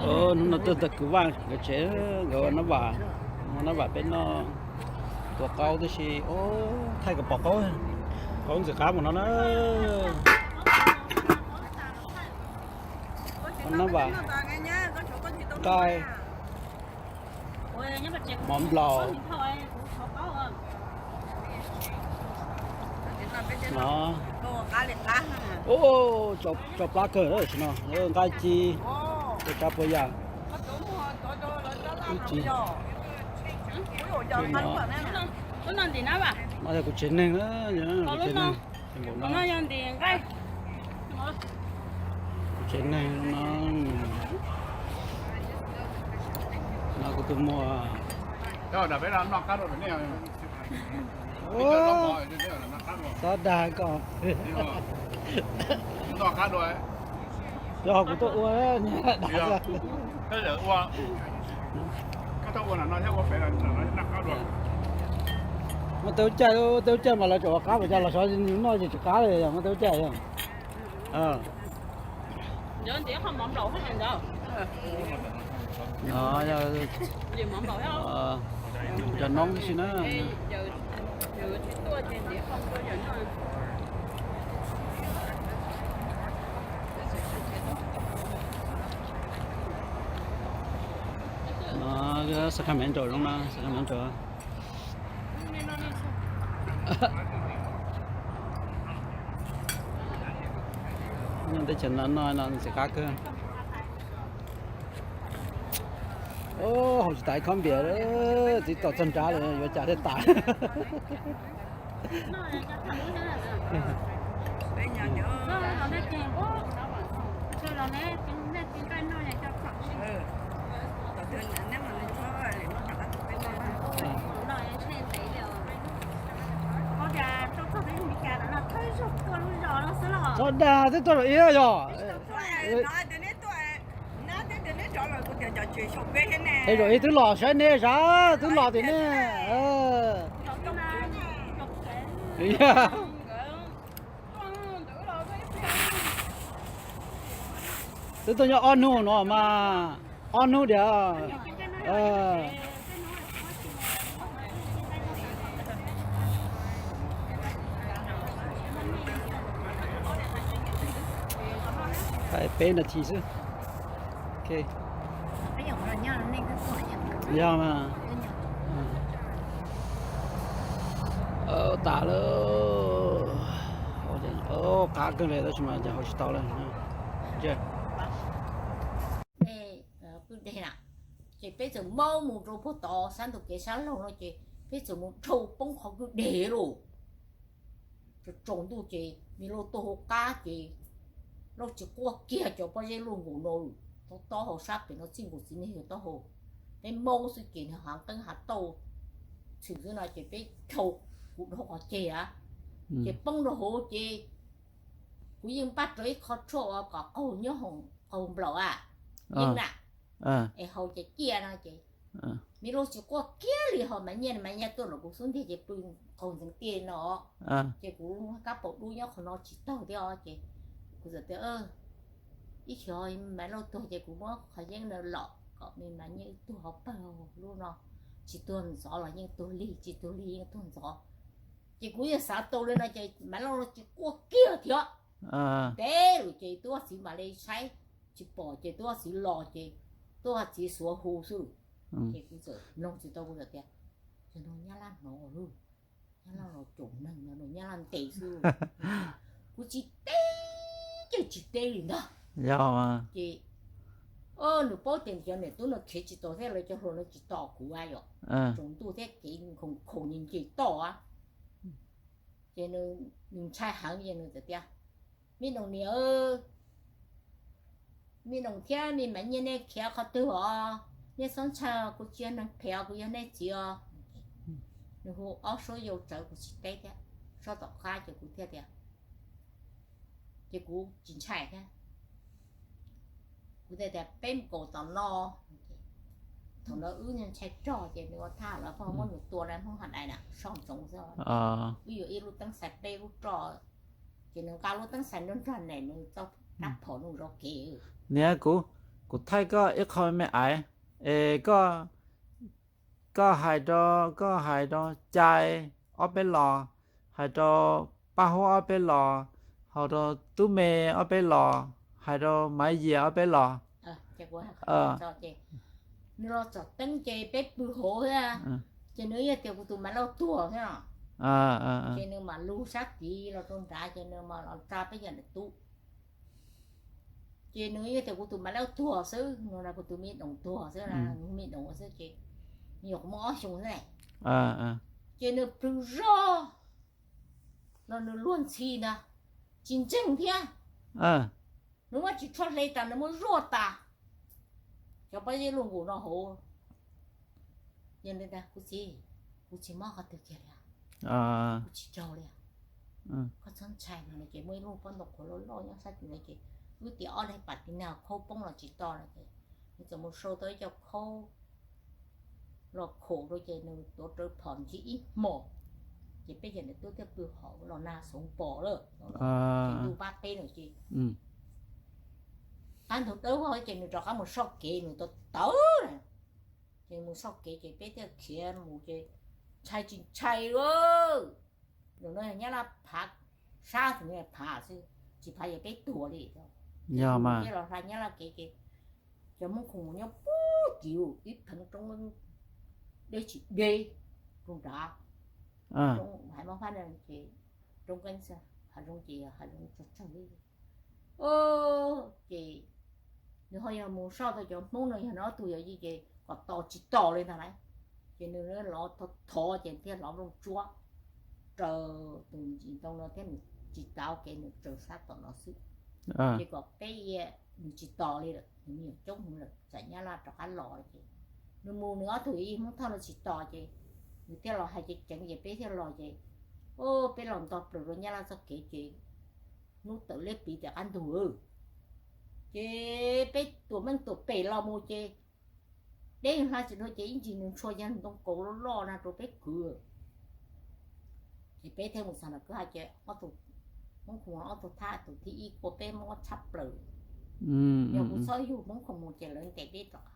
Hnub no tuaj tag kwv Vaj nkawd tsev, nkawd ua nab vam, ua nab vam peb noj, tua qaub tib si, thaij kom pom qaub, qaub ntxim qab mus no na. Ua nab vam, nqaij, mov nplaum. No, tso plab kawg tam sim no, nqaij ci, ua tsav puas yam. Ub, no, no yog kuv tsev neeg, kuv tsev neeg, kuv tsev neeg no, no kuv tus muam. Txhob dag koj. Yog kuv tuaj ua, muaj tau caij, tau caij mas lawv tseem ua qab, pes cas los xyov noj ces tsis qab li, yog muaj tau caij yog. Cov noob tib si na. Sacramento zoo na, Sacramento. Nyob teb chaws no no no ntxim qab kawg. Haus tsis tas ib khob npias, twb tom txog nrab lawm, yuav cas thiaj tas. Txhob dag, twb tuaj zaum ib yog. Es zaum ib twb los saib neb sav, twb los tim ne. Twb tuaj nyob ob hnub no mas, ob hnub diam. Peb nas this xwb. Yog mas. Tas lawm. Qab kawg li tab sis mas cas haus tsis tau lawm. Kwj deg na, ces peb txawm maub mus rau puag tod sab ntug kev sab laug no ces peb txawm mus dhau poob qhov kwj deg lauj. Tsaus ntuj ces me Lauj tuaj hauv qab ces Lauj tsis quaj kiag cov pob zeb luaj nkaus no, tob tob hauv sab pem no txij nkaus txiv neej yawg taub hau. Peb maub xwb ces nws hav nqeeb hav tauj txhwm xwb no ces peb dhau, kuv dhau qhov ceg a, ces poob rau hauv ces kuv yeej npaj rau ib qho tshuaj uas kom qaug nyob qaug nplaum a, yeej na, es haus ces ciaj no ces me Lauj tsis quaj kiag li, ho Maiv Nyiaj, Maiv Nyiaj tuaj los kuv xub ntiag ces pw qaug ntxeev tiaj no, ces kuv kab paus dub nyob qhov no tsis taug thiab os ces kuv txawm tias ib xyov Maiv Lauj tuag ces kuv muab qhov yeeb no lom kom me Maiv Nyiaj wb tuag hauv pawg lub no, tsis tuag ntxov los yeej tuag lig, tsis tuag lig yeej tuag ntxov. Ces kuv yeej xav tau li no ces Maiv Lauj tsis quaj kiag thiab. Peb lus ces tub txiv mam li saib tsis pom ces tub txiv los ces tub txiv xuav hu xwb. Ces kuv txawm mloog tsis tau, kuv txawm tias, yog no Nyab Laj hnov lawm, Nyab Laj los caum neeg no, Nyab Laj ntes xwb. Kuv tsis teb, ces tsis teb li ntag. Ces nws paub tias cov niam tub no khiav tsis tau thiab lawv cov hluas no tsis tos kuv a yom, tsaus ntuj thiab kev khoom khoom nce toj a. Ces nws ntshai heev ces nws txawm tias, me noos niam, me noos thiab me Maiv Nyiaj nej khiav qhov twg os? Nej txhob ntshai, kuv tsis yog neeg phem os, kuv yog nej txiv os. Nws hu ob suab yau tsawv kuv tsis teb thiab, sob tom qab ces kuv thiaj tias, ces kuv tsis ntshai thiab. Kuv thiaj tias peb mus kaus tom no. Thaum ntawd wb ntshai rog ces nws ua thaj lawv pheej muab nws tua na, Hmoob Haj Dais na, soj ntsoov xwb. Wb yuav ib lub teeb xais peb lub roj, ces nws nqa lub teeb xais nrog nrog nem nws tau rab phom nws zov kev. Niam, kuv, Kuv thaij koj ib qho me me aiv, es koj, koj hais rau, koj hais rau Cai ob peb los, hais rau Paj Huab ob peb los, hais rau Tub Me ob peb los, hais rau Maiv Yias ob peb los. Nws los tsom teeb ces peb pw hauv thiab, ces nws yeej tias kuv tus Maiv Lauj tuag thiab no. Ces nws mam lug sab tid los rau nrad ces nws mam los tsa peb yam niam tub. Ces nws yeej tias kuv tus Maiv Lauj tuag xwb no, kuv tus me doom tuag xwb, me doom xwb ces nws yog kuv muaj ob xyoos xwb. Ces nws plhws zog los nws luag ntxhi ntag, tsis ntseeg thiab. Nws muab tsis tshuaj hle tas nws muab zuaj tas. Cov pob zeb luaj nkaus no hauv. Yog li ntawd kuv txiv, kuv tsis mob qhov twg kiag li, kuv tsis raug li. Koj txhob ntshai no. Ces muaj ib lub pob ntoo qhuav loj loj nyob sab tim no ces wb tias ob daim pas tis nag khaub poob los tsis to no ces nws txawm mus sau tau ib co khaub los khaum rau ces nws tuav rawv phom ntsib ib hmos. Ces peb yawm niam tub thiaj pw hauv los nag xoov pom lawm, ces ntuj pab peb no ces qab ntug dawb vog ces nws rov qab mus soj kev nws tau tawv na. Ces mus soj kev ces peb thiaj khiav mus ces ntshai tsis ntshai lawm. Zaum no yog Nyab Laj phav, sab tus phav xwb, tsis phav ces peb tuag li. Yog mas. Thiaj los hla Nyab Laj kev ces cov Hmoob Khoom Muas nyob puag tim ub ib pheev roob deb tsis deb rau nrad. Hais mob fab ces roob nqeeb xwb, hav zoov ces yog hav zoov tsawg tsawg li. Ces nws ho yog mus soj tau cov Hmoob no yog nws ob tug yawm yij ces kom tos tsis tos li ntag lauj. Ces nws lov thov thov ces thiaj hlov nplooj tsuab raws tus ntsis ntoo no thiab nws tsis tau kev nws tsaws sab tom no xwb. Ces kom peb, nws tsis tos li lawm, nws me nyuam coob heev lawm, tsam Nyab Laj rov qab los ces nws mus nws ob tug yawm yij Hmoob Thoj no tsis tos ces nws thiaj los hais ceev ceev ces peb thiaj los ces peb los nto plaws rau Nyab Laj txoj kev ces hnub tawm liab pliv tiam qab ntug, ces peb tuam meej tuam pem los mus ces deb hla tsis dhau ces ib ntsis nws ntshua cov ntoo kaus loj loj na rau peb kwv. Ces peb thiaj mus txog nram kwj ha ces Hmoob Khoom Muas ob tug thab tus thib ib kua peb mob tshaj plaws. Yog kuv txhob yug Hmoob Khoom Muas ces lawv ntes peb rov qab.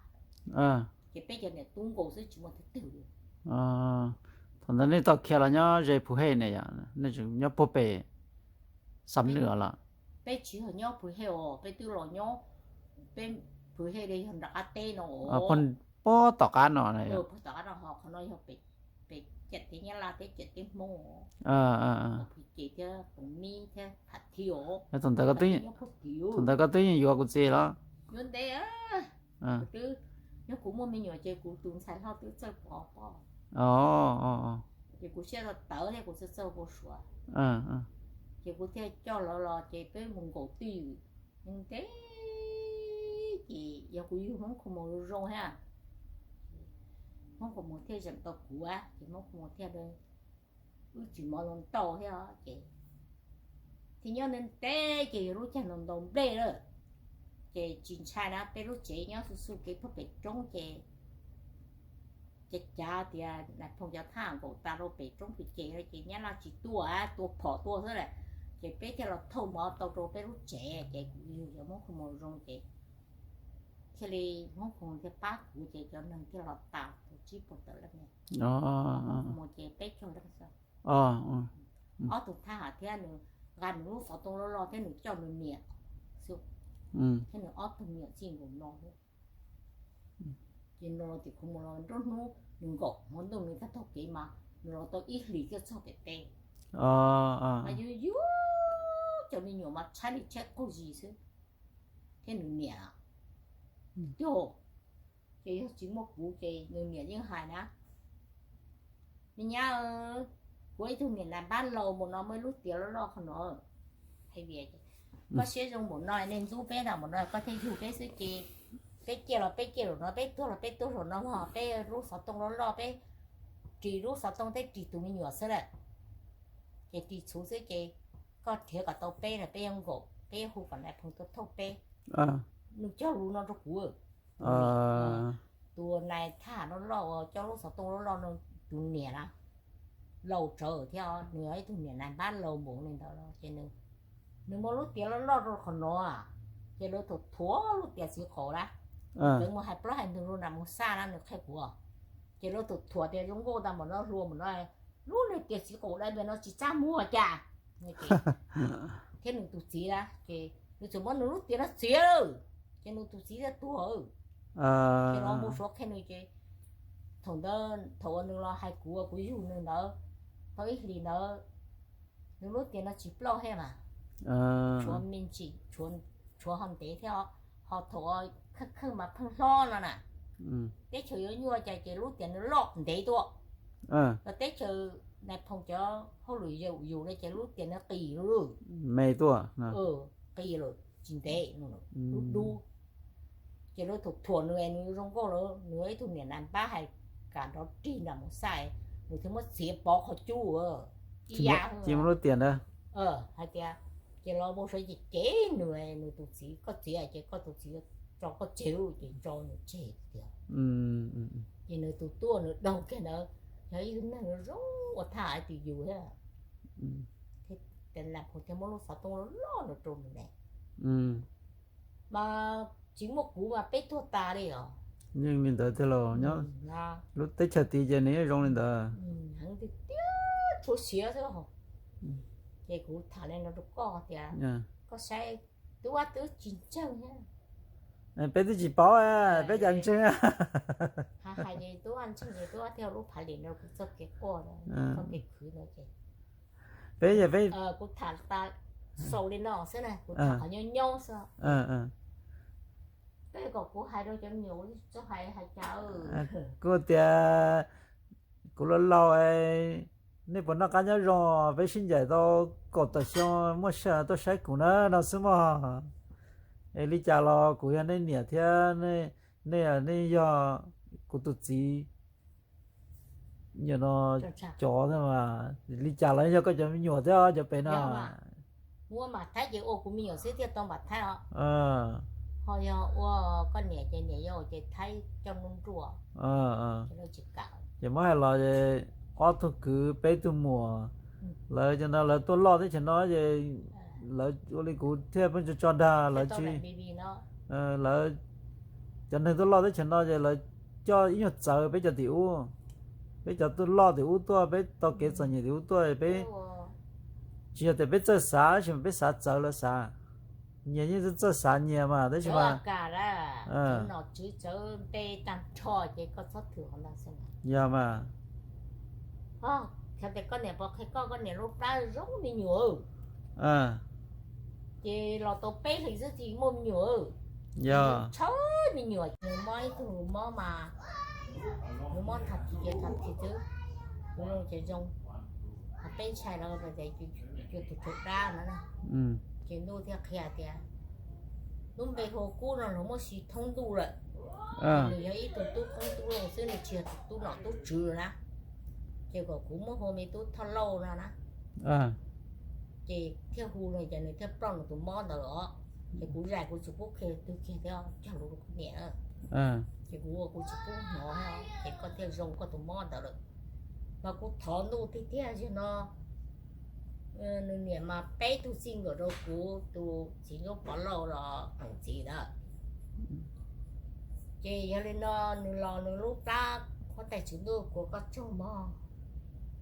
Ces peb cov niam tub nkaus xwb tsis muaj twg twg li. Thaum ntawd nej tau khiav los nyob ze Phuv Hej ne yom, nej tseem nyob puag pem Xam Nws los? Peb tsis yog nyob Phuv Hej os, peb twb los nyob, peb Phuv Hej li yog nram qab teb no os. Puag tom qab no, puag tom qab no ho qhov no yog pem ciam teb Nyab Laj thiab ciam teb Hmoob os. Phuv Ces thiab Toom Mib thiab Pham Thi os. Thaum ntawd koj twb yeej yuav kuv txiv los? Yuav ntev, kuv twb, yog kuv muaj me nyuam ces kuv tus ntxhais hlob twb txawj pov pob. Ces kuv siab tawv tawv thiab kuv txawj txawj pov suav. Ces kuv thiaj coj lawv los ces peb mus nkaum twj ywm ntev, ces yog kuv yug Hmoob Khoom Muas zoo zoo thiab, Hmoob Khoom Muas thiaj zeem tau kuv, ces Hmoob Khoom Muas thiaj, wb tsis mov los ntau thiab ces thiaj nyob ntev ntev ces yog lub caij ntaus nplej lawm. Ces tsis ntshai na, peb lub tsev nyob xu xu kev puag pem roob ces cav cav tias nais phoo cov thab nkaum tas rau pem roob pem ces, ces Nyab Laj tsis tua, tua phom tua xwb lawm. Ces peb thiaj los thauj mov tau rau peb lub tsev ces kuv yug cov Hmoob Khoom Muas zoo ces thiaj li Hmoob Khoom Muas thiaj pab kuv ces cov neeg thiaj los tas tau tsib puas tawm leej. Hmoob Khoom Muas ces peb caug leej xwb. Ob tug thab ham thiab nws nqa nws lub xov tooj loj loj thiab nws coj nws niam xwb, thiab nws ob tug me nyuam txij nkaus no xwb. Ces nws los tim Khoom Muas los nruab hnub nws nkaum hmo ntuj nws tag taug kev mas nws los tau ib hlis thiaj txog pem teb. Mas yus yus cov me nyuam mas tshaib li tshaib qaug zis xwb, thiab nws niam tiag. Ces yog tsis muaj kuv ces nws niam yeej hais na, me nyab, kuv ib tug niam nais npab laus npaum no muaj ib lub tiav loj loj qhov no, hais tias koj siab zoo npaum no, nej ntxub peb npaum no koj thiaj yug peb xwb ces peb ciaj los peb ciaj zaum no, peb tuag los peb tuag zaum no, peb lub xov tooj loj loj peb ris lub xov tooj thiab ris tus me nyuam xwb lawm. Ces ris txhuv xwb ces koj nrhiav kom tau peb na peb yuav nkaum, peb yuav hu kom nais phoo tuaj thauj peb. Nws cog lus no rau kuv. Tus nais thab ham loj loj uas coj lub xov tooj loj loj no, tus niam na, laus tsawv thiab, nws yog ib tug niam nais npab laus npaum li ntawd los ces nws muaj lub tiav loj loj rau qhov no, ces lawv thuam thuam lub tiav txiv qaum na. Nkawd mus hais plaub hais ntug rau nram Moos Xaj na, nws qhia kuv. Ces lawv tus thuam tias zoo nkauj tag npaum no, hluas npaum no, lub niag tias txiv qaum dai npaum no tsis txaj muag cas. Thiab nws tus txiv na ces nws txawm muab nws lub tias no txiav, ces nws tus txiv thiaj tuag. Ces los mus suav qhia nws ces thaum ntawd thaum uas nws los hais kuv, kuv yug nws ntawd tau ib hlis ntawd, nws lub tias no tsis ploj thiab mas, tshuav me ntsis, tshuav ho ntev thiab, ho thaum kheej kheej mas pheej hlob no na, teb chaws yuav nyuaj cas ces lub tias nws loj ntev tuaj. Los teb chaws nais phoo cov hauj lwm yus no ces lub tias nws qis lug, me tuaj, qis lawm tsis ntev, dub dub. Ces lawv thaum thuam nws, nws zoo nkauj lawm, nws ib tug niam nas npab hais kam nrov rig nram Moos Xaj, nws thiaj muab txiav pov qhov cub ib yam lub tias ntawd. Hais tias, ces los mus suav ces cev nws, nws tus txiv, koj txiv ces koj tus txiv tso koj tseg lauj, ces tso nws tseg tiag. Ces nws tus tub nws daug kiag ntawd, yog ib tug neeg zoo ua thaj haiv twg yus thiab. Ces nais phoo thiaj muab lub xov tooj loj loj no rau nws ne. Mas tsis muaj kuv mas peb tuag tas li os. Yeej li ntawd tiag los nyob lub teb chaws tid ces nws yeej zoo li ntawd. Heev tiag tiag, tshuav siav xwb. Ces kuv tham li no rau koj tias, koj saib, tub ab twb tsis ntseeg thiab. Peb twb tsis paub, peb cas ntseeg. Hais hais ces tub ab ntseeg ces tub ab thiaj lub phav lim no kuv txoj kev quaj, txoj kev khwv no ces peb, kuv tham tas xaus li no xwb na, kuv tham qhov nyob nyob xwb. Peb kom kuv hais rau cov me nyuam txhob hais hais cas. Kuv tias kuv los laus, nej puas noj qab nyob zoo, peb sib ncaim tau kaum tawm xyoo, muaj sij hawm tuaj saib kuv na no xwb mog. Es li cas los kuv yog nej niam thiab, nej, nej yog kuv tus txiv. Nyuam no cov li cas los yog koj cov me nyuam thiab cov pem no. Muab Mam Thaib ces ua kuv me nyuam xwb thiaj tau Mam Thaib os. Ho yog ua koj niam ces niam yau ces Thaib coj nruj nruj. Ces muab hais los ob tug kwv peb tug muam, lawv cov no lawv tuaj loj teb chaws no ces lawv ua li kuv thiaj pheej tso tso dag lawv tsis, lawv, cov neeg tuaj loj teb chaws no ces lawv coj ib nyuag txawv peb cov tim ub, peb cov tuaj loj tim ub tuaj, peb tau kev txom nyem tim ub tuaj, peb tsis yog tias peb txawj xav, tab sis mas peb xav txawv lawv xav. Nyias yeej txawj xav nyias mas tab sis mas, nom tswv txawv npe tag nrho ces koj txhob thwm qhov ntawd xwb. Yog mas. Txhais tias koj niam pov qhia koj, koj niam lub plab zoo me nyuam. Ces los tau peb hlis xwb tsis muaj me nyuam. Yog, tshawb me nyuam, nws mob ib tug mob mas, nws mob thas thim ces thas thim xwb, nws zoo ces zoo. Peb ntshai los tias cuag tus tshuav dab no na. Ces ntuj thiaj qhia tias lub npe hu Kub no los muab siv thoob ntuj lawm. Nws yog ib tug tub qoob tub loo xwb, nws tsis yog tus tub nom tub tswv na. Ces kom kuv muab hu me tub Thoj Lauj no na. Ces thiaj hu no ces nws thiaj ploj nws tus mob ntawd os. Ces kuv zais kuv tsis pub qhia twg kiag thiab, cog lus rau kuv niam. Ces kuv ua kuv tsis pub hnov, ces koj thiaj zoo koj tus mob ntawd lawm. Mas kuv thov ntuj tiag tiag, zaum no nws niam mas peb tug txij nkawm rau kuv tus txiv Ntsuab Pov Lauj los koom txiv ntawd. Ces yog li no nws los nws lub plab, huab tais tswv ntuj kuv koj tsaug mog.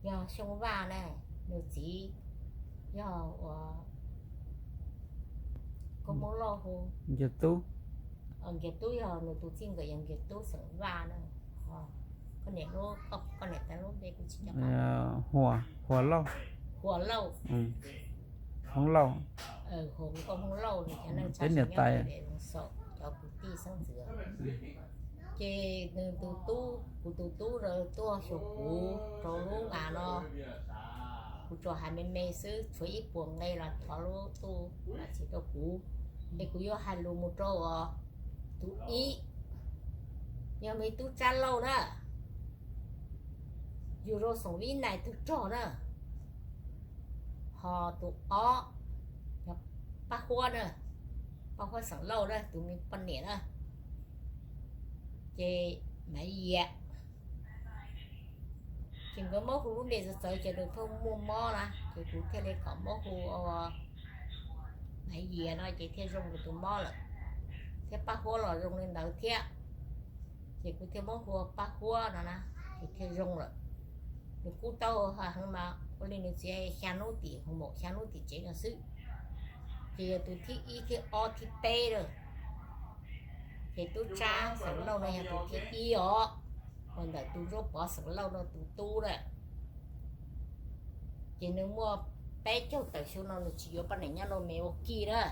Yog Xyooj Vaj ne, nws txiv yog ua, koj Hmoob Lauj hu Nkiag Tub. Nkiag Tub yog nws tus txij nkawm yog Nkiag Tub xeem Vaj na. Koj niam, koj niam tais lub npe kuv tsis nco. Huas Lauj. Huas Lauj. Hmoob Lauj. Hmoob Lauj, peb niam tais, cov kwv tij xeeb ntxwv. Ces nws tus tub, kuv tus tub tuaj xyuas kuv rau lub a no, kuv tsuas hais me me xwb, tshuav ib puas nqe los thov lub tuj los txiv rau kuv. Ces kuv yuav hais lus mus rau tus ib, yog me tub Tsab Lauj na, yug rau xeem Vib Nais tug rog na. Ho tus ob, Paj Huab na, Paj Huab xeem Lauj na, tus me poj niam na. Ces Maiv Yias, ces nkawd muab hu lub npe txawv txawv ces nws pheej muaj mob na, ces kuv thiaj li kom muab hu Maiv Yias no ces thiaj zoo nws tus mob lawm. thiab Paj Huab los zoo li ntawd thiab. Ces kuv thiaj muab hu ua Paj Huab no na, ces thiaj zoo lawm. Nws kub tau heev mas ua li nws txiv xya hnub tim hu mus xya hnub tim tsev no xwb. Ces yog tus thib ib thib ob thib peb lawm. Ces tub Tsab xeem Lauj no yog tus thib ib os, uas ntawm tus Ntsuab Pov xeem Lauj no tus tub lawm. Ces nws muaj peb caug tawm xyoo no nws tsis yuav poj niam nyob rau Milwaukee na.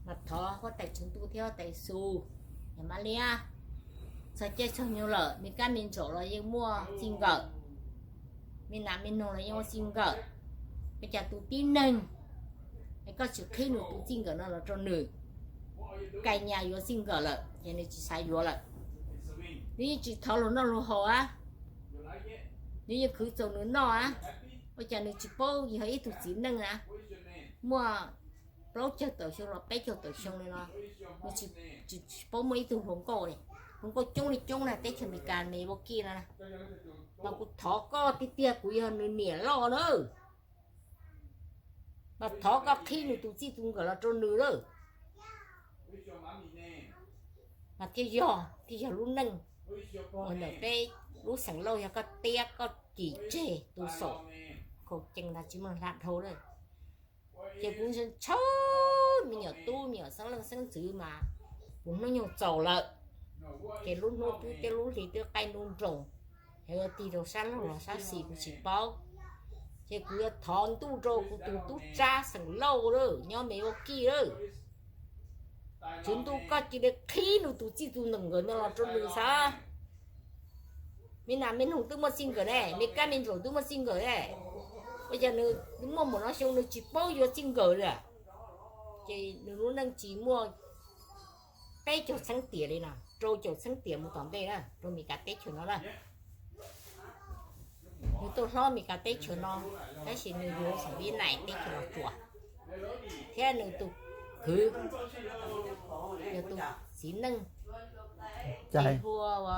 Mas thov huab tais Tswv Ntuj thiab huab tais Xus, yog Mab Liab, txog caij txog nyoog lawm, me kab me ntsaum los yeej muaj txij nkawm, me nas me noog los yeej muaj txij nkawm. Ua cas tus tib neeg es koj tsis qhib nws tus txij nkawm no los rau nws? Kais nyas yuav txij nkawm lawm ces nws tsis xav yuav lawm. Nws yeej tsis thov luag noj luag haus a, nws yeej khwv txaus nws noj a. Ua cas nws tsis paub yog ib tug txiv neej na, muaj plaub caug tawm xyoo los peb caug tawm xyoo li no, nws tsis paub muaj ib tug hluas nkauj li. Hluas nkauj coob li coob na, teb chaws Amelikas Milwaukee no na. Mas kuv thov koj tiag tiag, kuv yog nws niam loj na, mas thov koj qhib nws tus txij tus nkawm los rau nws lawm. Mas thiaj yog, thiaj yog lub neej uas ntawm peb lub xeem Lauj, yog koj tiab koj cim tseg tus xaum khaum cees ntag tsis muaj hla dhau lawm. Ces kuv ntshaw me nyuam tub me nyuam xeeb leej xeeb ntxwv mas kuv hnub nyoog txaus lawm. Ces lub hnub twb tiab lub hli twb qaij nruj nroos, yog tig rau sab laug los sab xis kuv tsis paub. Ces kuv yuav thov ntuj rau kuv tus tub Tsab xeem Lauj lawm nyob Milwaukee lawm. Tswv Ntuj, koj cia li qhib nws tus txij tus nkawm no los rau nws xwb. Me nas me noog twb muaj txij nkawm ne, me kab me ntsaum twb muaj txij nkawm ne. Ua cas nws muaj npaum no xyoo nws tsis paub yuav txij nkawm li? Ces nws lub neej tsis muaj peb caug txheeb tiam li no, rau caum txheeb tiam mus tom ntej na, rau Amelikas teb chaws no na. Nws tuaj hlob Amelikas teb chaws no, tab sis nws yuav xeem Vib Nais teb chaws Los Tsuas, thiab nws tus kwv, nws tus txiv neej, hu ua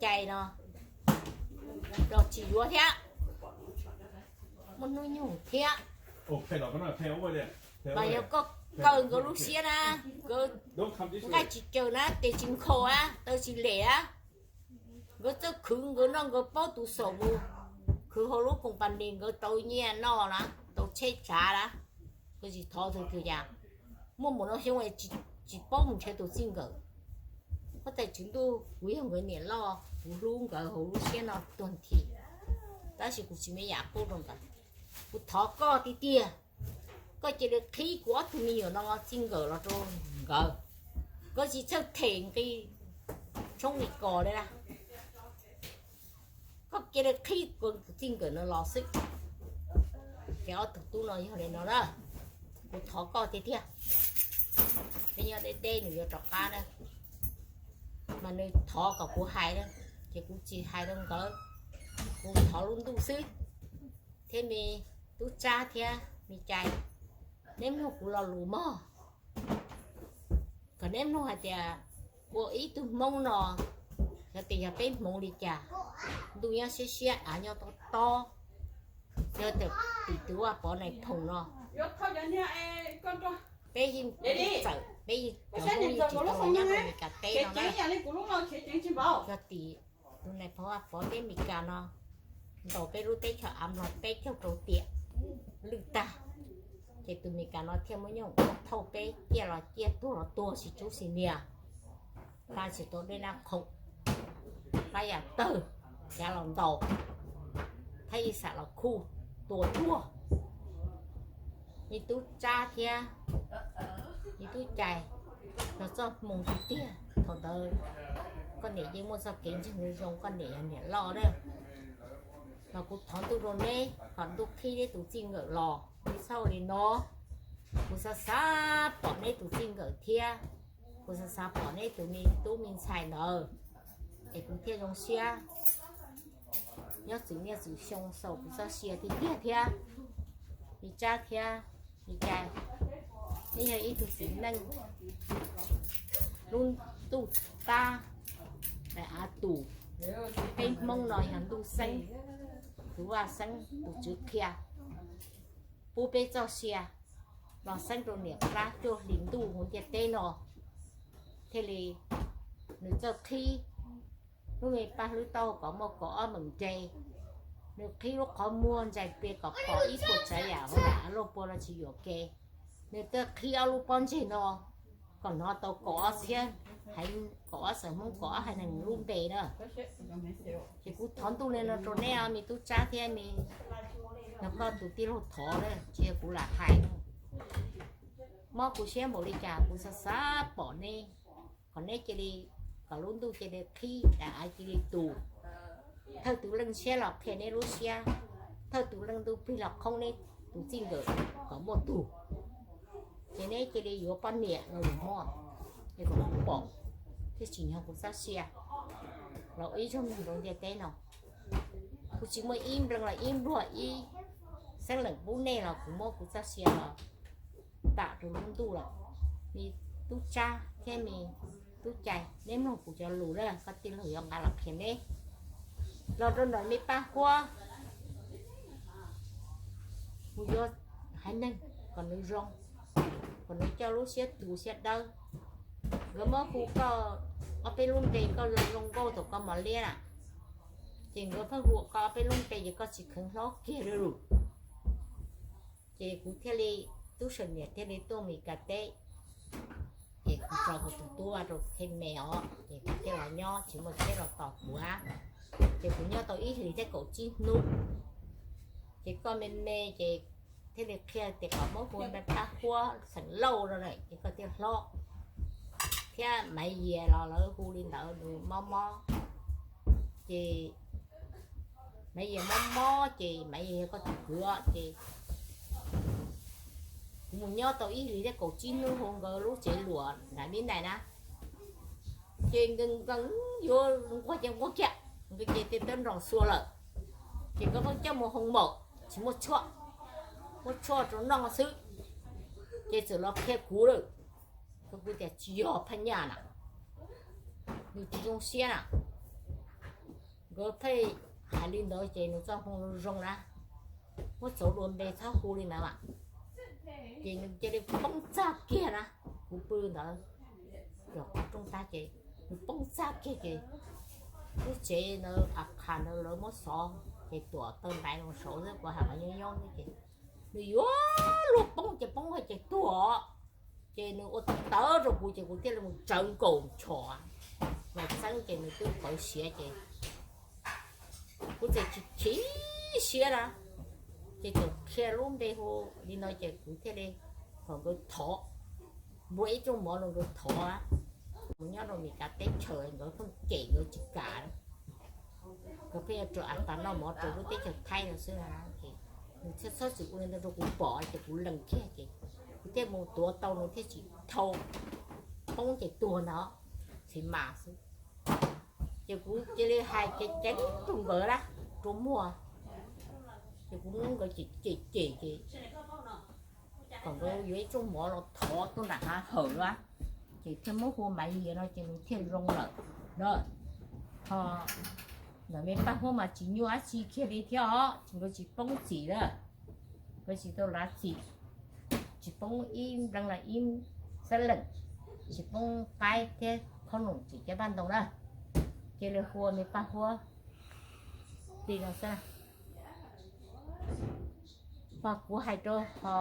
Cai no los tsis yuav thiab. Muaj hnub nyoog thiab, mas yog koj kaw nkawd lub siab na, nkawd nqaij tsis caws na, tes tsis nkhaus a, taw tsis lem a, nkawd txawj khwv, nkawd noj nkawd paub tus xaum mus khwv hauv lub company, nkawd tau nyiaj noj na, tau tsheb tsav na, nkawd tsis thov tus twg cas. Muaj npaum no xyoo tsis paub mus nrhiav tus txij nkawm. Huab tais Tswv Ntuj, kuv yog nkawd niam loj, kuv hlub nkawd hauv lub siab no tuag nthi, tab sis kuv tsis muaj yam qub rau nkawd. Kuv thov koj tiag tiag, koj cia li qhib kuv ob tug me nyuam no txij nkawm los rau nkawd. Koj tsis txhawj them nqi tshoob nqi kos li na, koj cia li qhib kuv tus txij nkawm no los xwb. Ces ob tug tub no yog li no na, kuv thov koj tiag tiag. Peb nyob deb deb nws yuav rov qab na, mas nws thov kom kuv hais na, ces kuv tsis hais rau nkawd, kuv thov lub ntuj xwb. Thiab me tub Tsab thiab me Cai, neb mloog kuv lo lus mog, kom neb mloog hais tias ua ib tug Hmoob no, yog tias yog peb Hmoob li cas, ntuj nyob siab siab av nyob tob tob, yog tias tim tus Vaj Pov Nais Phoo no, peb yeej txawm, peb yeej tsis tau nyob rau Meskas teb no na. Yog tim tus Nais Phoo Vaj Pov teb Meskas no ntaus peb lub teb chaws av Nplog peb caug rau tiam lwj tag, ces tus Meskas no thiaj muab nyooj thauj peb ciaj los ciaj, tuag los tuag, tsis tsub tsis nias, hla tsis tau dej nab qhoom, hla yam tawg, cav los ntaus, thab ib xam los khuj, tua tuag. Me tub Tsab thiab me tub Cai, yog txoj hmoo tiag tiag thaum ntawd koj niam yeej muaj txoj kev ntseeg zoo zoo, koj niam yog niam loj na. Mas kuv thov ntuj rau neb kom ntuj qhib neb tus txij nkawm los, neb txhob ua li no. Kuv xav xav pom neb tus txij nkawm thiab, kuv xav xav pom neb tus me tub me ntxhais ntawd, es kuv thiaj zoo siab. Nyob txwm niaj txwm xyoo xaus kuv txoj sia tiag tiag thiab. Me Tsab thiab me Cai, neb yog ib tug txiv neej lub ntuj tab daim av tus. Peb Hmoob no yog ntuj xeeb, tus vaj xeeb tus tswv qhia pub peb txoj sia, los xeeb rau niam plab cuaj hlis ntuj hauv ntiaj teb no, thiaj li nws txawj qhib lub me paj hlwb taub kom muaj kaum ob meem nce, nws qhib lub qhov muag ntsais plias kom pom ib puas tsav yam hauv nram av luaj pua los tsis yuam kev, nws txawj qhib ob lub pob ntseg no kom hnov tau kaum ob txhiab, kaum ob xeem Hmoob kaum ob haiv neeg lub npe na. Ces kuv thov ntuj li no rau neb os me tub Tsab thiab me, no koj tus tij laug thov na, tsis yog kuv lam hais. Mob kuv siab npaum li cas kuv xav xav pom neb, kom neb cia li, kom lub ntuj cia li qhib, daim av cia li tus, thawj tus leej siab los qhia neb lub siab, thawj tus leej ntuj plig los qhoob neb tus txij nkawm kom muaj tug, ces neb cia li yuav poj niam los lus muaj, es kom kuv pom thiaj tsim nyog kuv txoj sia los ib zaug neeg rau ntiaj teb no. Kuv tsis muaj ib nplees los ib npluag ib xeeb leem pub nej los kuv muab kuv txoj sia los tam rau lub ntuj lawm. Me tub Tsab thiab me tub Cai, neb mloog kuv cov lus na, koj tij laug yuav nqa los qhia neb. Los rau ntawm me Paj Huab, kuv yuav haiv neeg kom nws zoo, kom nws coj lub siab tu siab dawb. Nkawd muab hu koj ob peb lub npe, koj zoo zoo nkauj thaum koj mos liab na, ces nkawd pheej hu koj ob peb lub npe ces koj tsis kheev hlob kiag li lawm. Ces kuv thiaj li, tub Sawm Niam thiaj li tuaj Mes Kas teb, ces kuv tso kuv tus tub rau Thej Me os, ces kuv thiaj los nyob tsis muaj tsheb los tos kuv. Ces kuv nyob tau ib hlis thiab kaum tsib hnub, ces koj me me ces thiaj li qhia tias kom muab hu Paj Huab xeem Lauj no na, ces koj thiaj hlob. Thiab Maiv Yias los lawv hu li ntawd, nws mob mob, ces Maiv Yias mob mob ces Maiv Yias yog koj tus kwv ces kuv mus nyob tau ib hlis thiab kaum tsib hnub hauv nkawd lub tsev luam nram Vib Nais na, ces nkees nkees yuav nquag ces nquag kiag, nkawd ces tej tawb nroos xua lawm, ces nkawd pheej coj mus hoo maum tsis muaj tshuaj, muaj tshuaj rau noj xwb, ces txawm los qhia kuv lawm, kuv tias tsis yog Phaj Nyaj na, nws tsis zoo siab na. Nkawd thiaj hais li ntawd ces nws txoj hmoo zoo zoo na, muab txauv dua npe txhob hu li ntawd mas, ces nws cia li poob txaj kiag na. Kuv pw ntawd, cov qhov rooj tag ces nws poob txaj kiag ces lub tsev ntawd a qha ntawd lawv muab xov, ces tuam taw ntais los saud xwb, kuv hais qhov nyob nyob xwb ces nws yuav luag poob ces poob ces tuag, ces nws ua tawv rau kuv ces kuv thiaj li mus tsawv nkaus chom los txeeb ces nws twb pawv siav ces kuv txawm chim chim siab na, ces txawm qhia lub npe hu li no ces kuv thiaj li kom nkawd thov, npua ib rooj mov rau nkawd thov. Mus nyob rau Mes Kas teb chaws nkawd pheej cem nkawd tsis kam, nkawd pheej yuav rau av tas noj mov rau lub teb chaws Thaib no xwb. Nws thiaj txhob txwm ua li ntawd rau kuv pom ces kuv lees kiag ces kuv thiaj mus tuav tau nws thiaj tsis thau, poob ces tuag ntag, txiv mas xwb. Ces kuv cia li hais ceev ceev rau nkawd lawm, rau muag, ces kuv muab nkawd cem cem cem ces kom nkawd yuav ib rooj mov los thov tuaj nram hav hawm lawm, ces thiaj muab hu Maiv Yias no ces nws thiaj zoo lawm na. Ho ntawm me Paj Huab mas tsis nyuaj dab tsi kiag li thiab os, ces nkawd tsis poob txim lawm, nkawd tsis tau lav txim, tsis poob ib nplees los ib xab leem, tsis poob qaib thiab qhob noom tseem cov paj ntoo na. Cia li hu ua me Paj Huab li no xwb. Pog kuv hais rau ho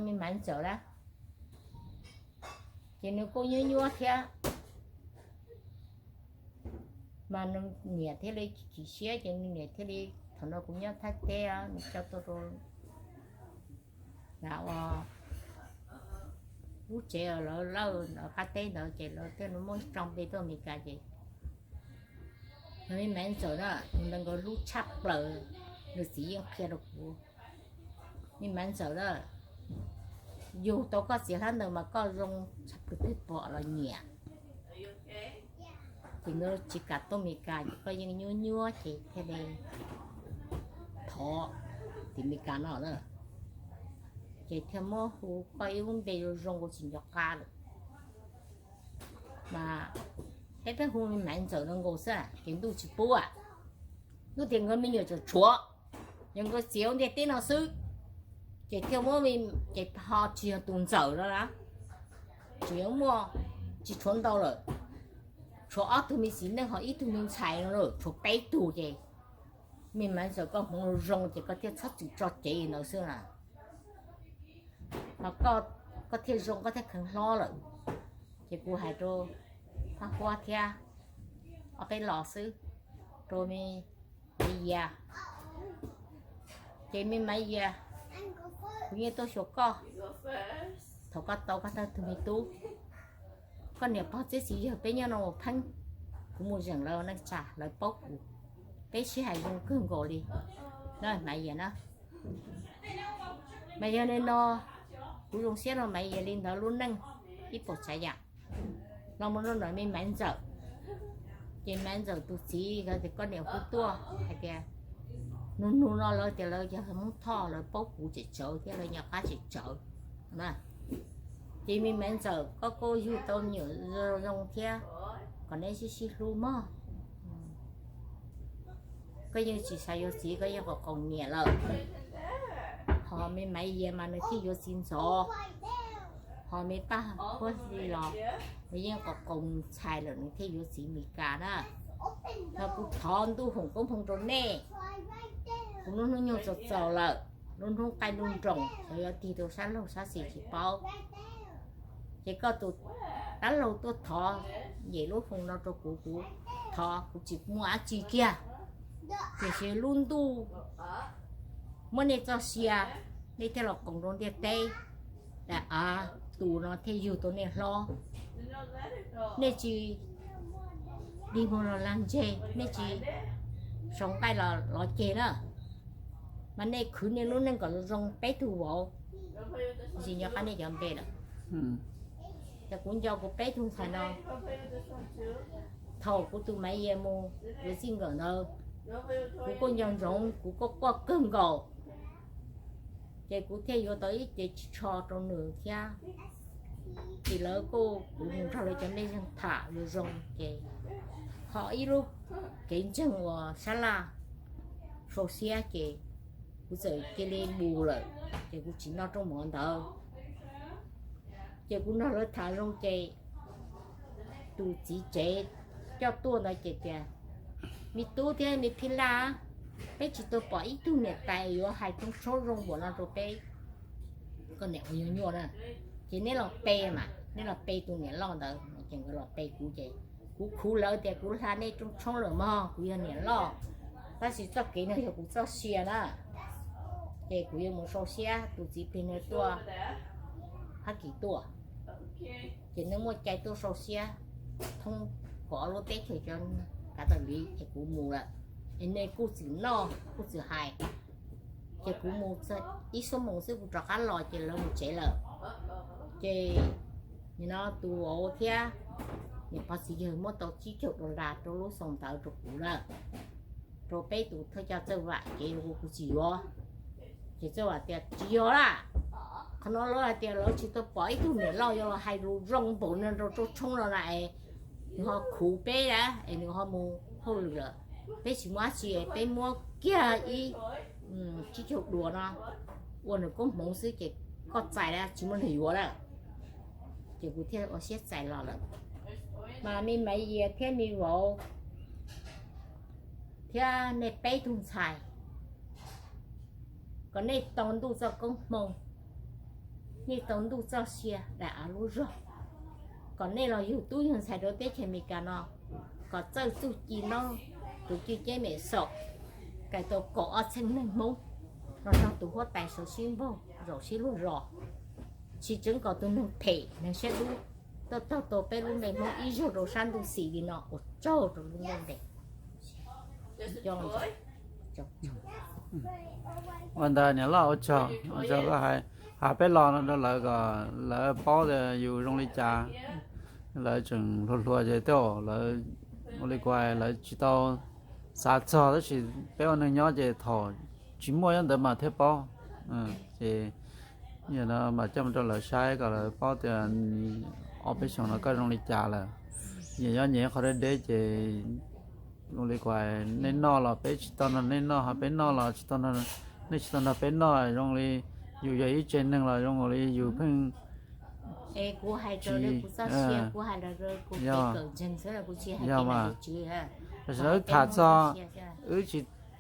me Maiv Ntxawm lawm, ces nws kuj nyuaj nyuaj thiab, mas nws niam thiaj li chim siab ces nws niam thiaj li, thaum no kuv nyob Thaib teb, nws coj tuaj rau ua lub tsev lawv lawj ntawd qab teb ntawd ces lawv thiaj muab tso npe tuaj Amelikas ces, me Maiv Ntxawm na, nws nkawd hlub tshaj plaws, nws txiv yeej qhia rau kuv, me Maiv Ntxawm na, yug tau koj txiv hlob ntawd mas koj zoo tshaj plaws, twg pom los nyiam. Ces nkawd tsis kam tuaj Amelikas ces koj yeej nyuaj nyuaj ces thiaj li thov tim Amelikas no na, ces thiaj muab hu koj ib lub npe zoo zoo kuv tsis nco qab lawm. Mas peb pheej hu me Maiv Ntxawm no nkaus xwb ces ntuj tsis pub, ntuj tias nkawd me nyuam tseem tshuav, yog nkawd txiv hauv ntiaj teb no xwb, Ces thiaj muab, ces ho tsis yog tus ntxawm no na, tseem yuav muaj, tsis tshuav ntau lawm, tshuav ob tug me txiv neej ho ib tug me ntxhais no lawm, tshuav peb tug ces me Maiv Ntxawm koj hmoov zoo ces koj thiaj txhob txwm tso cev li ntawd xwb na. Ho koj thiaj zoo, koj thiaj kheev hlob lawm. Ces kuv hais rau Phaj Huab thiab ob peb los xwb, rau me Maiv Yias. Ces me Maiv Yias, kuv yeej tuaj xyuas koj thaum koj tau koj thawj tug me tub. Koj niam pog txiv yawg peb nyob no ua pheej, kuv mus zeem lawv neej tsa lawv paub kuv, peb sib hais zoo kawg nkaus li na Maiv Yias na. Mas yog li no, kuv zoo siab rau Maiv Yias li ntawd lub neej ib puas tsav yam. Los mus rau ntawm me Maiv Ntxawm, ces Maiv Ntxawm tus txiv tias koj niam hu tuaj hais tias, nug nug no lawv tias lawv yog Hmoob Thoj, lawv paub kuv tseem tsawv thiab lawv nco qab tseem tsawv. Ces me Maiv Ntxawm koj kuj yug tau me nyuam zoo thiab, kom neb sib sib hlub mog. Koj yeej tsis xav yuav txiv, koj yeej qoom qoom niam lawm. Ho me Maiv Yias mas nws thiaj yuav txiv ntxov. Ho me Paj Huab Hli los nws yeej qoom qoom ntxhais lawm, nws thiaj yuav txiv Mes Kas na. Ho kuv thov ntuj foom koob hmoov rau nej. Kuv lub hnub nyoog txaus txaus lawm, lub hnub qaij ntuj nroos, xyov yuav tig rau sab laug sab xis tsis paub. Ces koj tus dab laug tuaj thov, yem lub foom no rau kuv, kuv thov, kuv tsis muaj dab tsi kiag. Tiam sis lub ntuj muab nej txoj sia, nej thiaj los qoom rau ntiaj teb, daim av tus no thiaj yug tau nej hlob. Nej tsis dig muag los lag ntseg, nej tsis sau nqaij los lov ceg na, mas nej khwv nej lub neej kom zoo zoo peb tug vauv, tsis nco qab nej cov npe lawm. Ces kuv nco kuv peb tug ntxhais no, thaum kuv tus Maiv Yias mus yuav txij nkawm ntawd, kuv kuj nco ntsoov, kuv kuj quaj kawg nkaus. Ces kuv thiaj yuav tau ib cev ris tsho rau nws thiab. Ces lawv kuj, kuv mus nrog lawv cov mej zeeg tham zoo zoo ces ho ib lub kev ntseeg uas sab laj sau siab ces kuv txawm cia li mus lawm, ces kuv tsis noj rooj mov ntawd. Ces kuv nrog lawv tham zoo ces tus txiv tsev coj tuaj ntawd ces tias, me tub thiab me phij laj, peb tsis tau pom ib tug niam tais yuav hais rooj tshoob zoo npaum no rau peb. Koj niam ua nyuaj nyuaj na, ces neb los pe mas, neb los pe tus niam loj ntawd. Ces nkawd los pe kuv ces kuv khuv lawv tias kuv hla nej rooj tshoob lawm mog, kuv yog niam loj, tab sis txoj kev no yog kuv txoj sia na. Ces kuv yuav mus sau siab, tus txiv plig no tuaj Fab Kis tuaj, ces nws muaj cai tuaj sau siab thoob kaum ob lub teb chaws cov kav taw li, ces kuv mus lawm. Es nws kuj txwm noj kuj txwm hais, ces kuv mus ib xuab moos xwb kuv rov qab los ces lawv mus tsev lawm. Ces nim no tus vauv thiab niam pog txiv yawg muab tau tsib caug dollar rau lub xoo ntawd rau kuv lawm, rau peb tus thawj coj Txawj Vam, kev ua kuv tsis yuav. Ces Txawj Vam tias tsis yog lawm, qhov no lawv hais tias lawv tsis tau pom ib tug niam loj yuav los hais lus zoo npaum no rau rooj tshoob no na es nws ho khuv peb na es nws ho mus hauj lwm lawm, peb tsis muaj dab tsi, peb muab kiag ib tsib caug dollar no ua nws koob hmoov xwb ces koj txais lawm, tsis muaj neeg yuav lawm. Ces kuv thiaj ua siab txais los lawm. Mas me Maiv Yias thiab me vauv thiab nej peb tug ntxhais, kom nej tau ntuj txoj koob hmoov, nej tau ntuj txoj sia daim av lub zog, kom nej los yug tub yug ntxhais rau teb chaws Amelikas no, kom txawj txuj ci nyob tus cwj ceb mem xaum, kais tau kaum ob txheej neeg Hmoob los nrog tus huab tais sawv sib npaug zaum sib luag zos, tsis tseev kom tus neeg phem neeg siab dub tuaj taug tau peb lub npe Hmoob ib zaug rau sab ntuj xim li no. Ua tsaug rau lub ntuj npe. Ua ntawd niam loj, ua tsaug, ua tsaug koj hais, hais peb los no rau lawv kom lawv paub tias yus zoo li cas. Lawv tseem hluas hluas ces tej zaum lawv ua li kuv hais lawv tsis tau xav txog, tab sis peb ua neeg nyob ces thaum tsis muaj nyob ntawd mas thiaj paub. Ces yog no mas coj mus rau lawv saib kom lawv paub tias ob peb xyoos no koj zoo li cas lawm. Yog nyob nyem qhov deb deb ces ua li kuv hais, nej noj los peb tsis tau nrog nej noj, ho peb noj los tsis tau, nej tsis tau nrog peb noj, zoo li yus yog ib tsev neeg los zoo li yus pheej, kuv hais rau, kuv txoj sia kuv hais rau, kuv kawm ntseeg xwb, kuv tsis hais tias, tam sim no wb tham txog,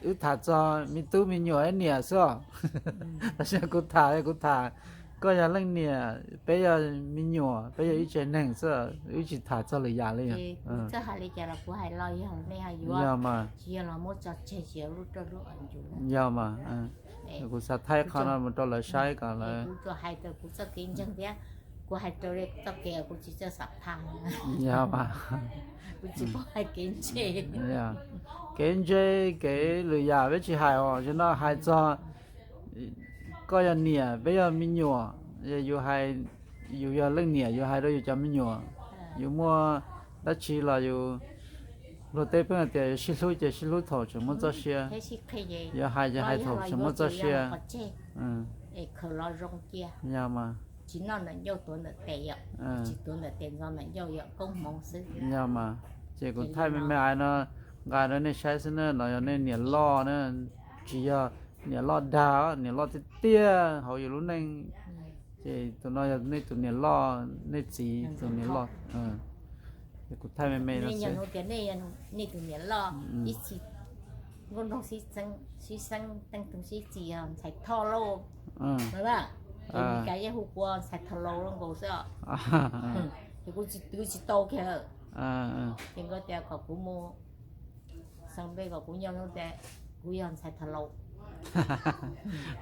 wb tham txog me tub me nyuam ib niam xwb os. Tam sim no kuv tham, kuv tham, koj yog leej niam, peb yog me nyuam, peb yog ib tsev neeg xwb, wb tsis tham txog lwm yam li. Txawj hais li cas los kuv hais los yog nej yuav, yog mas, tsis yog los muab tso tseg, tsis yog lub roj lub. Yog mas, kuv xav thaij qhov no mus rau lawv saib kom lawv, kuv tsuas hais rau kuv txoj kev ntseeg thiab, kuv hais rau txoj kev kuv tsis txawj xam phaj. Yog mas, kuv tsis paub hais kev ntse. Kev ntse, kev lwm yam peb tsis hais os, tam sim no hais txog koj yog niam, peb yog me nyuam, yus hais, yus yog leej niam yus hais rau yus cov me nyuam, yus muaj dab tsi los yus, luag tej pheej hais tias yus sib hlub ces sib hlub thaum tseem muaj txoj sia, yog hais ces hais thaum tseem muaj txoj sia. Yog mas, tsis noj ntawm ncauj tuav ntawm tes yom, tsis tuav ntawm tes ntxo ntawm ncauj yom, koob hmoov xwb. Yog mas, ces kuv thaij me me ai no nqa rau nej saib xwb na, no yog nej niam loj na, tsis yog niam loj dag, niam loj tiag tiag hauv yus lub neej. Ces tus no yog nej tus niam loj, nej txiv tus niam loj. Ces kuv thaij me me no xwb. Nej tus niam loj, ib txhis nkauj nraug sib xeeb, teej tug sib txis, ntxhais Thoj lauj. Ces Mis Kas yeej hu kuv ntxhais Thoj Laus los nkaus xwb os. Ces kuv tsis twv tsis tau kiag. Ces nkawd tias kom kuv mus xeem npe kom kuv nyob, kuv yog ntxhais Thoj Laus.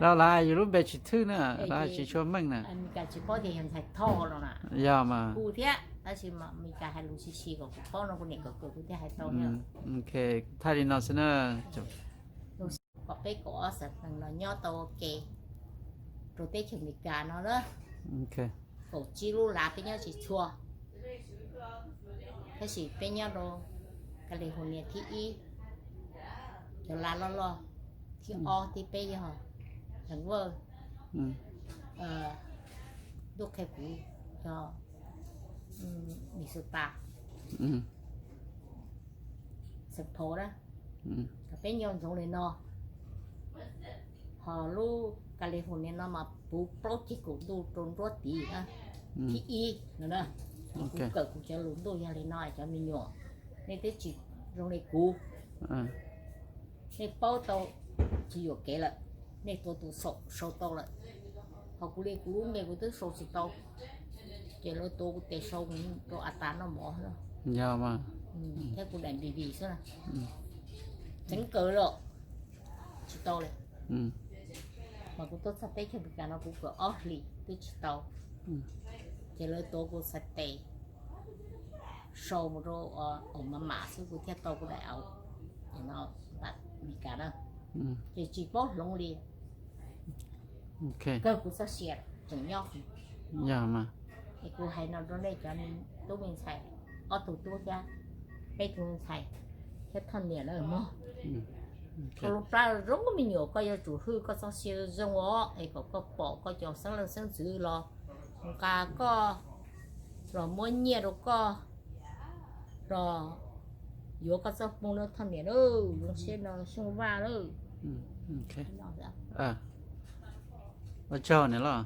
Los lawv hais yus lub npe tsis thwj na, lawv hais tsis tshua meej na. Mis Kas tsis paub tias yog ntxhais Thoj los na. Yog mas. Kuv thiab, tab sis Mis Kas hais lus sis sis kom kuv paub no kuv niam kawm kawm kuv thiaj hais tau. Ok, thaij li no xwb na. Kom peb kaum ob xeem neeg no nyob tau ua ke rau teb chaws Amelikas no na. Kaum tsib lub lav peb nyob tsis txhua, tab sis peb nyob rau California thib ib, cov lav loj loj, thib ob thib peb yog Denver, ntuj qhia kuv yog Minnesota, Saint Paul na. Peb nyob ntsoov li no, ho lub California no mas puv plaub ceg kaum ntuj rau nruab tid na, thib ib no na. Kuv kawm kuv cov lus ntuj yog li no cov me nyuam, nej twb tsis zoo li kuv. Nej paub tau tsis yuam kev lawm, nej tuav tus xaum sau tau lawm. Ho kuv li kuv lub npe kuv twb sau tsis tau, ces lawv tuav kuv tes sau rau a tas noj mov thiab kuv daim B B xwb na. Tseev kawg los tsis tau li. Mas kuv tuaj txog teb chaws Amelikas no kuv kawm ob hlis twb tsis tau, ces lawv tuav kuv txhais tes sau mus rau Obama xwb kuv thiaj tau kuv daim au Amelikas na. Ces tsis paub hloov li, kawg kuv txoj sia tseem nyob. Yog mas, es kuv hais no rau nej cov me tub me ntxhais, ob tug tub thiab peb tug me ntxhais thiab thoj niam lawm mog. Koj lub plab zoo me nyuam, koj yuav tsum hwj koj txoj sia zoo os, es kom koj pom koj cov xeeb leej xeeb ntxwv los nqa koj, los muab nyiaj rau koj, los yuav koj txoj hmoo na thoj niam lauj, zoo siab no xyooj vaj lauj. Ua tsaug niam loj.